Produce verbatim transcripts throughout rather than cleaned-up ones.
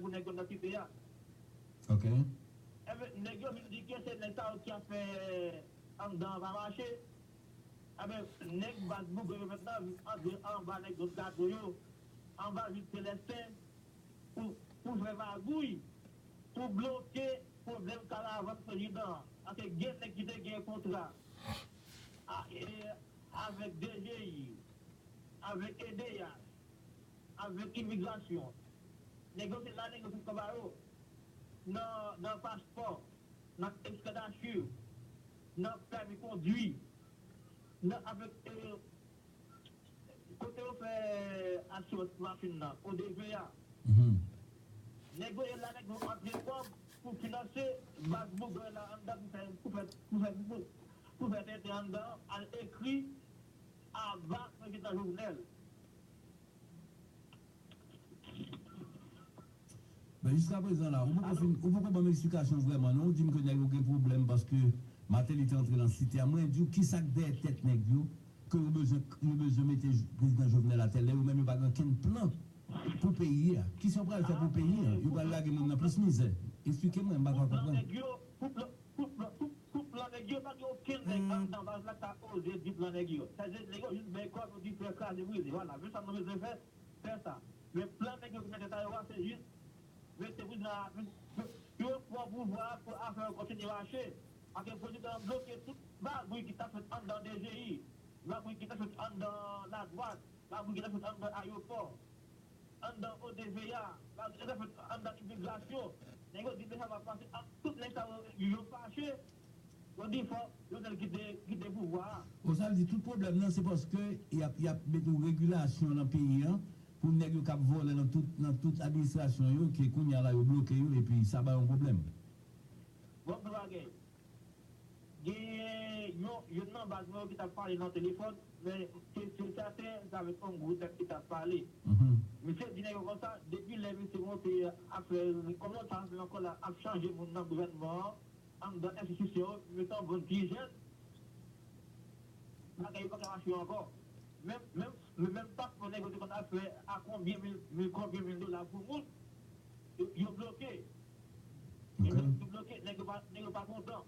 pou nèg yo nan kite a. Ok. Enben, nèg yo vin di ke se nèg sa yo ki ap fè anndan an pa mache. Enben, nèg baz bougre yo mentnan vin antre anba nèg zòn kato yo, anba vil Selèsten, pou, pou fè magouy, pou bloke pwoblèm karavàn prezidan an. Paske gen nèg ki te gen kontra a, e, avèk D G I, avèk E D H, avèk imigrasyon. Nèg yo se la nèg yo sot anba yo. Nan, nan paspò, nan ekstrè dachir, nan pèmi kondwi, nan avèk e, kote yo fè asirans machin nan, O D V A. Nèg yo e la nèg yo antre kòb pou finanse baz bougre la anndan pou fè pou fè pou fè pou fè tenten anndan al ekri aba prezidan Jovenel. Men jiska prezan la, ou poko fin, ou poko ban m eksplikasyon vrèman non, ou di m ke nèg yo gen pwoblèm paske Martelly te antre nan site a, mwen di w kisa k dèyè tèt nèg yo ke yo bezwen yo bezwen mete prezidan Jovenel atè lè yo menm yo pa gen okenn plan pou peyi a. Kisa yo pral fè pou peyi a? Yo pral lage moun nan plis mizè. Eksplike mwen, m pa ka konprann. Pou plan nèg yo, pa gen okenn nèg anndan baz la k ta oze di plan nèg yo. Sa vle di nèg yo jis bay kòb yo di fè kraze brize. Vwala, men sa nou bezwen fè, fè sa. Men plan nèg yo ki nan tèt a yo a, se jis mete priz nan yo pran pouvwa a pou afè yo kontinye mache. Paske prezidan an bloke tout magouy ki t ap fèt anndan D G I, magouy ki t ap fèt anndan Ladwat, magouy ki t ap fèt anndan ayewopò, anndan O D V A, anndan imigrasyon. Nèg yo di deja m ap pase ak tout nèg sa yo, yo fache. Yo di fò Jovenel kite kite pouvwa a. Bon, sa vle di tout pwoblèm nan se paske y ap y ap mete yon regilasyon nan peyi an pou nèg yo k ap vòlè nan tout nan tout administrasyon yo ke kounye a la yo bloke yo epi sa bay yon pwoblèm. Bon, pou bagay. Genyen yon youn nan baz mwen yo ki t ap pale nan telefòn, men se se sèten se avèk yon gwo tèt ki t ap pale. Misye di nèg yo konsa, depi lè misye monte ap fè kòm lontan ansanm ankò la ap chanje moun nan gouvènman an, anndan enstitisyon yo, met yon bann ti jèn, bagay yo pa ka mache ankò. Menm menm menm paspò nèg yo te konn ap fè a konbyen mil mil konbyen mil dola pou moun, yo bloke. Yo bloke, nèg yo pa nèg yo pa kontan.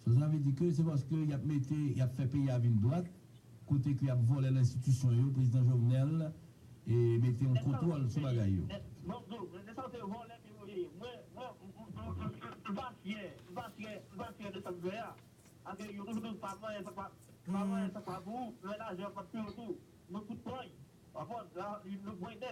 So sa vle di ke se paske y ap mete, y ap fè peyi a vin dwat, kote ke y ap vòlè nan enstitisyon yo, prezidan Jovenel e mete yon kontwòl sou bagay yo. Bon, bon, men sa se vòlè ke yo ye. Mwen, mwen, m pa fyè, m pa fyè, m pa fyè de sa m fè a. Paske yo toujou di pa manyen sa pa, pa manyen sa pa pou ou, men lajan pa pou yo tou. Nou tout pran. Ou konprann? Nou pran de